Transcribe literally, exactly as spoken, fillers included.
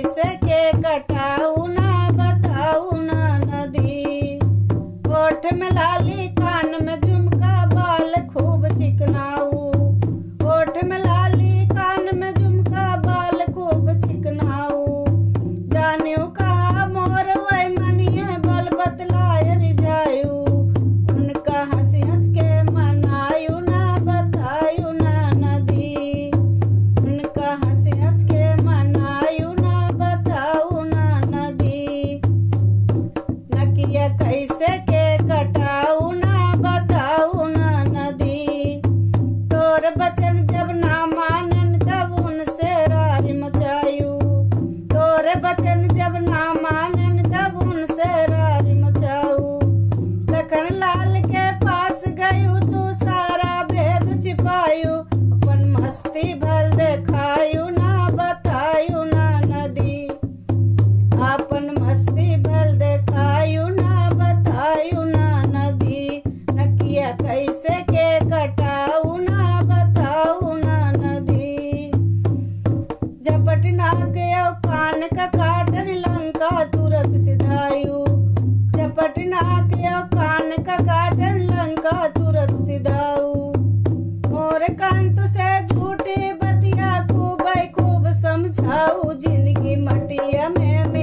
से के कटाऊ ना बताऊ ना नदी। ओठ में लाली, कान में झुमका, बाल खूब चिकनाऊ। ओठ में लाली, कान में झुमका, बाल खूब चिकनाऊ। जानियो कहा मोर वही मनिए, बल बतलाय रिझायू। उनका हंस हंस के मनायू ना बतायू ना नदी। उनका हंस हंस के मनायू ना बताऊ ना नदी। नकिया कैसे के कटाऊ ना बताऊ ना नदी। तोर बचन जब ना मानन तब उनसे रार मचायू। तोर बचन जब ना मानन तब उनसे रार मचाऊ। लखन लाल के पास गयू तू सारा भेद छिपायू। अपन मस्ती भल देखायू ना बतायू ना नदी। अपन मस्ती भल देखायू ना बतायू ना नदी। नकिया कैसे के कटाऊ ना बताऊ ना नदी। झपट नाक अउ कान का काटन लंका तुरत सिधायू। झपट नाक अउ कान का काटन लंका तुरत सिधाऊ। मोर कांत से झूठी बतिया खूब खूब समझाऊ। जिनगी मटिया में